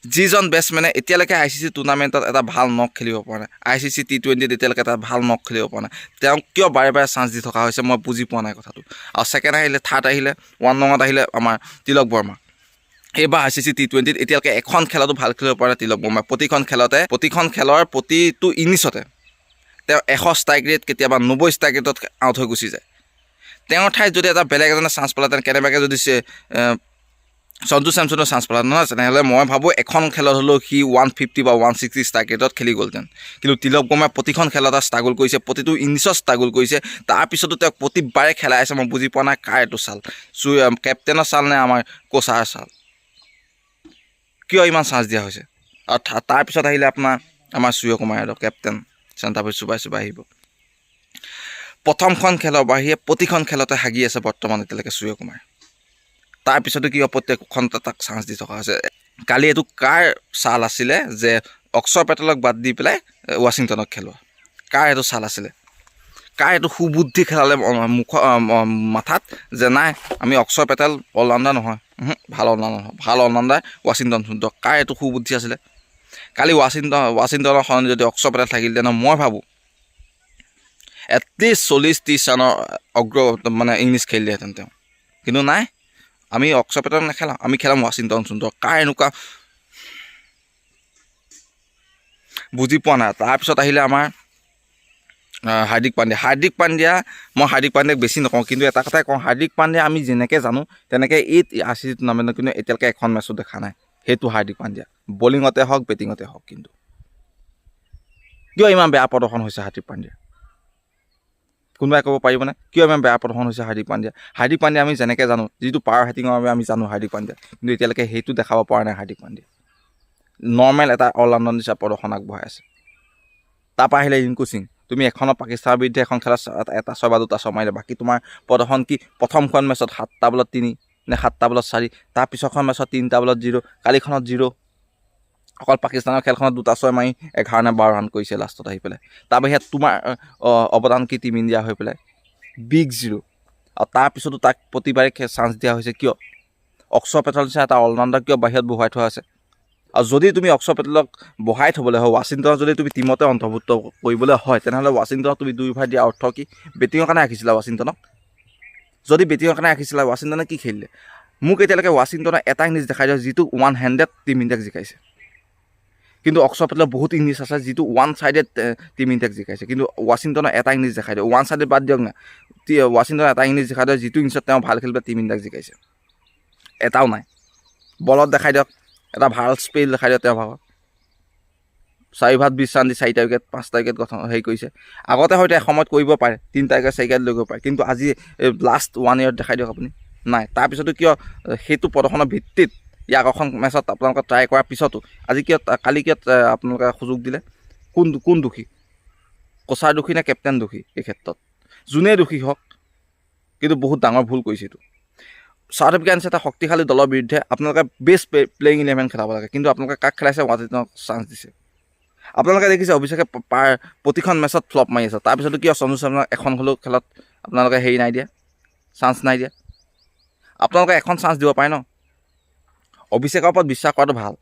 যিজন বেটছমেনে এতিয়ালৈকে I C C টুৰ্ণামেণ্টত এটা ভাল নক খেলিব পৰা নাই, I C C টি-20ত এতিয়ালৈকে এটা ভাল নক খেলিব পৰা নাই, তেওঁক কিয় বাৰে বাৰে চান্স দি থকা হৈছে, মই বুজি পোৱা নাই কথাটো। আৰু ছেকেণ্ড আহিলে, থাৰ্ড আহিলে, ওৱান নঙত আহিলে আমাৰ তিলক বৰ্মা। এইবাৰ I C C টি-20ত এতিয়ালৈকে এখন খেলতো ভাল খেলিব পৰা নাই তিলক বৰ্মা। প্ৰতিখন খেলতে, প্ৰতিখন খেলৰ প্ৰতিটো ইনিংছতে তেওঁ 100 ষ্ট্ৰাইক ৰেট, কেতিয়াবা 90 ষ্ট্ৰাইক ৰেটত আউট হৈ গুচি যায়। তেওঁৰ ঠাইত যদি এটা বেলেগ এজনে চান্স পালেহেঁতেন, কেনেবাকৈ যদি সঞ্জু চেমছনৰ চান্স পালে নহয়, তেনেহ'লে মই ভাবোঁ এখন খেলত হ'লেও সি 150 বা 160 ষ্ট্ৰাইক ৰেটত খেলি গ'লহেঁতেন। কিন্তু তিলক বৰ্মাই প্ৰতিখন খেলতে ষ্ট্ৰাগল কৰিছে, প্ৰতিটো ইনিংছত ষ্ট্ৰাগল কৰিছে। তাৰপিছতো তেওঁক প্ৰতিবাৰে খেলাই আছে। মই বুজি পোৱা নাই কাৰ এইটো চাল, কেপ্টেইনৰ চাল নে আমাৰ কোচাৰ চাল? কিয় ইমান চান্স দিয়া হৈছে? আৰু তাৰপিছত আহিলে আপোনাৰ আমাৰ সূৰ্যকুমাৰ যাদৱ, কেপ্টেইন, চেণ্টাৰ চুবাই চুবাই আহিব। প্ৰথমখন খেলৰ বাহিৰে প্ৰতিখন খেলতে হাগি আছে বৰ্তমান এতিয়ালৈকে সূৰ্যকুমাৰ। তাৰপিছতো কিয় প্ৰত্যেকখন তাক চান্স দি থকা হৈছে? কালি এইটো কাৰ চাল আছিলে যে অক্ষৰ পেটেলক বাদ দি পেলাই ৱাশ্বিংটনক খেলোৱা? কাৰ এইটো চাল আছিলে? কাৰ এইটো সুবুদ্ধি খেলালে মুখ মাথাত যে নাই, আমি অক্ষৰ পেটেল অলৰাউণ্ডাৰ নহয়, ভাল অলৰাউণ্ডাৰ নহয়, ভাল অলৰাউণ্ডাৰ ৱাশ্বিংটন সুন্দৰ? কাৰ এইটো সুবুদ্ধি আছিলে? কালি ৱাশ্বিংটনৰ সলনি যদি অক্ষৰ পেটেল থাকিলহেঁতেন, মই ভাবোঁ এটলিষ্ট 40-30 ৰানৰ অগ্ৰ মানে ইনিংছ খেলিলেহেঁতেন তেওঁ। কিন্তু নাই, আমি অক্ষৰ পেটেল নেখেলাওঁ, আমি খেলাম ৱাশ্বিংটন সুন্দৰ। কাৰ এনেকুৱা বুজি পোৱা নাই। তাৰপিছত আহিলে আমাৰ হাৰ্দিক পাণ্ডিয়া। হাৰ্দিক পাণ্ডিয়া, মই হাৰ্দিক পাণ্ডিয়াক বেছি নকওঁ, কিন্তু এটা কথাই কওঁ, হাৰ্দিক পাণ্ডিয়া আমি যেনেকৈ জানো তেনেকৈ এই I C C টুৰ্ণামেণ্টত কিন্তু এতিয়ালৈকে এখন মেচো দেখা নাই সেইটো হাৰ্দিক পাণ্ডিয়া, বলিঙতে হওক, বেটিঙতে হওক। কিন্তু কিয় ইমান বেয়া প্ৰদৰ্শন হৈছে হাৰ্দিক পাণ্ডিয়া? কোনোবাই ক'ব পাৰিবনে কিয় ইমান বেয়া প্ৰদৰ্শন হৈছে হাৰ্দিক পাণ্ডিয়া? হাৰ্দিক পাণ্ডিয়া আমি যেনেকৈ জানো, যিটো পাৱাৰ হিটিঙৰ বাবে আমি জানো হাৰ্দিক পাণ্ডিয়া, কিন্তু এতিয়ালৈকে সেইটো দেখাব পৰা নাই হাৰ্দিক পাণ্ডিয়া। নৰ্মেল এটা অলৰাউণ্ডাৰ নিচিনা প্ৰদৰ্শন আগবঢ়াই আছে। তাৰপৰা আহিলে ৰিংকু সিং। তুমি এখনৰ পাকিস্তানৰ বিৰুদ্ধে এখন খেলত এটা ছয় বা দুটা ছয় মাৰিলে, বাকী তোমাৰ প্ৰদৰ্শন কি? প্ৰথমখন মেচত 7টা বলত 3 নে 7টা বলত 4, তাৰ পিছৰখন মেচত 3টা বলত 0, কালিখনত 0। অকল পাকিস্তানৰ খেলখনত দুটা ছয় মাৰি 11 নে 12 ৰান কৰিছে লাষ্টত আহি পেলাই। তাৰ বাহিৰে তোমাৰ অৱদান কি টীম ইণ্ডিয়া হৈ পেলাই? Big zero'. আৰু তাৰপিছতো তাক প্ৰতিবাৰে চান্স দিয়া হৈছে কিয়? অক্ষৰ পেটেল নিচিনা এটা অলৰাউণ্ডাৰ কিয় বাহিৰত বহুৱাই থোৱা আছে? আৰু যদি তুমি অক্ষৰ পেটেলক বহাই থ'বলৈ হয়, ৱাশ্বিংটনক যদি তুমি টীমতে অন্তৰ্ভুক্ত কৰিবলৈ হয়, তেনেহ'লে ৱাশ্বিংটনক তুমি 2 অভাৰ দিয়াৰ অৰ্থ কি? বেটিঙৰ কাৰণে ৰাখিছিলা ৱাশ্বিংটনক? যদি বেটিঙৰ কাৰণে ৰাখিছিলা, ৱাশ্বিংটনে কি খেলিলে? মোক এতিয়ালৈকে ৱাশ্বিংটনৰ এটা ইনিংছ দেখাই দিয়ক যিটো ওৱান হেণ্ডেড টীম ইণ্ডিয়াক জিকাইছে। কিন্তু অক্ষৰ পেটেলৰ বহুত ইনিংছ আছে যিটো ওৱান চাইডেড টীম ইণ্ডিয়াক জিকাইছে। কিন্তু ৱাশ্বিংটনৰ এটা ইনিংছ দেখাই দিয়ক, ওৱান চাইডেড বাদ দিয়ক না, ৱাশ্বিংটনৰ এটা ইনিংছ দেখাই দিয়ক যিটো ইনিংছত তেওঁ ভাল খেলি পেলাই টীম ইণ্ডিয়াক জিকাইছে। এটাও নাই। বলত দেখাই দিয়ক, এটা ভাল স্পেল দেখাই দিয়ক। তেওঁ ভাগৰ 4 অভাৰত 20 ৰান দি 4টা উইকেট, 5টা উইকেট গঠন হেৰি কৰিছে। আগতে হয়তো এসময়ত কৰিব পাৰে, 3টা উইকেট, 4 উইকেট লৈ গ'ব পাৰে, কিন্তু আজি লাষ্ট ওৱান ইয়েৰত দেখাই দিয়ক আপুনি, নাই। তাৰপিছতো কিয় সেইটো প্ৰদৰ্শনৰ ভিত্তিত ইয়াৰ আগৰখন মেচত আপোনালোকে ট্ৰাই কৰাৰ পিছতো আজি কিয়, কালি কিয় আপোনালোকে সুযোগ দিলে? কোন কোন দোষী? কোচাৰ দোষী নে কেপ্টেইন দোষী? এই ক্ষেত্ৰত যোনেই দোষী হওক, কিন্তু বহুত ডাঙৰ ভুল কৰিছে এইটো। চাউথ আফ্ৰিকাৰ নিচিনা এটা শক্তিশালী দলৰ বিৰুদ্ধে আপোনালোকে বেষ্ট প্লেয়িং ইলেভেন খেলাব লাগে, কিন্তু আপোনালোকে কাক খেলাইছে? ৱাশ্বিংটনক চান্স দিছে। আপোনালোকে দেখিছে অভিষেকে পাৰ প্ৰতিখন মেচত ফ্লপ মাৰি আছে। তাৰপিছতো কিয় সঞ্জু চেমছনক এখন হ'লেও খেলত আপোনালোকে হেৰি নাই দিয়া, চান্স নাই দিয়া? আপোনালোকে এখন চান্স দিব পাৰে ন। অভিষেকৰ ওপৰত বিশ্বাস কৰাটো ভাল,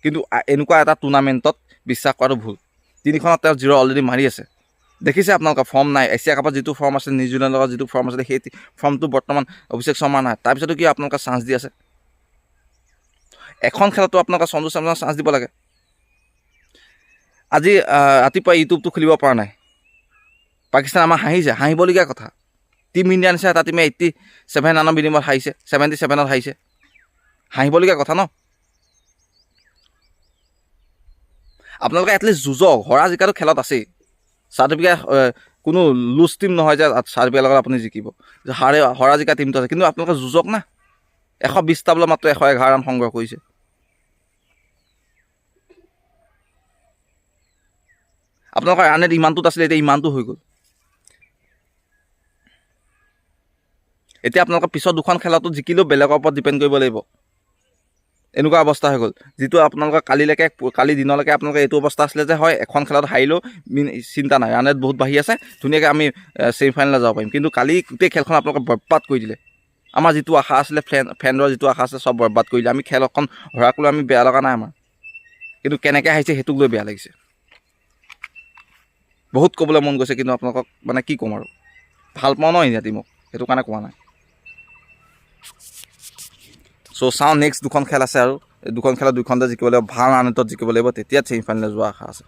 কিন্তু এনেকুৱা এটা টুৰ্ণামেণ্টত বিশ্বাস কৰাটো ভুল। তিনিখনত তেওঁ জিৰ' অলৰেডি মাৰি আছে। দেখিছে আপোনালোকৰ ফৰ্ম নাই। এছিয়া কাপত যিটো ফৰ্ম আছিল, নিউজিলেণ্ডৰ লগত যিটো ফৰ্ম আছিলে, সেই ফৰ্মটো বৰ্তমান অভিষেক শৰ্মা নাই। তাৰপিছতো কি আপোনালোকে চান্স দি আছে? এখন খেলতো আপোনালোকে সঞ্জু চেমছনক চান্স দিব লাগে। আজি ৰাতিপুৱা ইউটিউবটো খুলিব পৰা নাই। পাকিস্তান আমাৰ হাঁহিছে, হাঁহিবলগীয়া কথা। টীম ইণ্ডিয়া নিচিনা এটা টীমে 87 ৰানৰ বিনিময়ত হাৰিছে, 77ত হাৰিছে, হাঁহিবলগীয়া কথা ন। আপোনালোকে এটলিষ্ট যুঁজক, হৰা জিকাটো খেলত আছেই। চাউথ আফ্ৰিকা কোনো লুজ টীম নহয় যে চাউথ আফ্ৰিকাৰ লগত আপুনি জিকিব, হৰা জিকা টীমটো আছে, কিন্তু আপোনালোকে যুঁজক না। 120টা বলত মাত্ৰ 111 ৰান সংগ্ৰহ কৰিছে। আপোনালোকৰ ৰান ৰেট ইমানটোত আছিলে, এতিয়া ইমানটো হৈ গ'ল। এতিয়া আপোনালোকৰ পিছৰ দুখন খেলতো জিকিলেও বেলেগৰ ওপৰত ডিপেণ্ড কৰিব লাগিব, এনেকুৱা অৱস্থা হৈ গ'ল। যিটো আপোনালোকৰ কালি দিনলৈকে আপোনালোকৰ এইটো অৱস্থা আছিলে যে হয় এখন খেলত হাৰিলেও চিন্তা নাই, ৰান ৰেট বহুত বাঢ়ি আছে, ধুনীয়াকৈ আমি ছেমি ফাইনেললৈ যাব পাৰিম। কিন্তু কালি গোটেই খেলখন আপোনালোকে বৰবাদ কৰি দিলে। আমাৰ যিটো আশা আছিলে, ফেনৰ যিটো আশা আছিলে, চব বৰবাদ কৰি দিলে। আমি খেলখন হৰাক লৈ আমি বেয়া লগা নাই আমাৰ। কিন্তু কেনেকৈ হাৰিছে সেইটোক লৈ বেয়া লাগিছে। বহুত ক'বলৈ মন গৈছে, কিন্তু আপোনালোকক মানে কি ক'ম আৰু, ভাল পাওঁ ন ইণ্ডিয়া টীমক, সেইটো কাৰণে কোৱা নাই। চ' চাওঁ, নেক্সট দুখন খেল আছে আৰু এই দুখন খেলত দুইখনতে জিকিব লাগিব, ভাল ৰান ৰেটত জিকিব লাগিব, তেতিয়া ছেমি ফাইনেল যোৱা আশা আছে।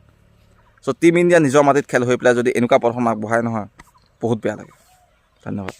চ' টীম ইণ্ডিয়া নিজৰ মাটিত খেল হৈ পেলাই যদি এনেকুৱা প্ৰদৰ্শন আগবঢ়ায় নহয়, বহুত বেয়া লাগে। ধন্যবাদ।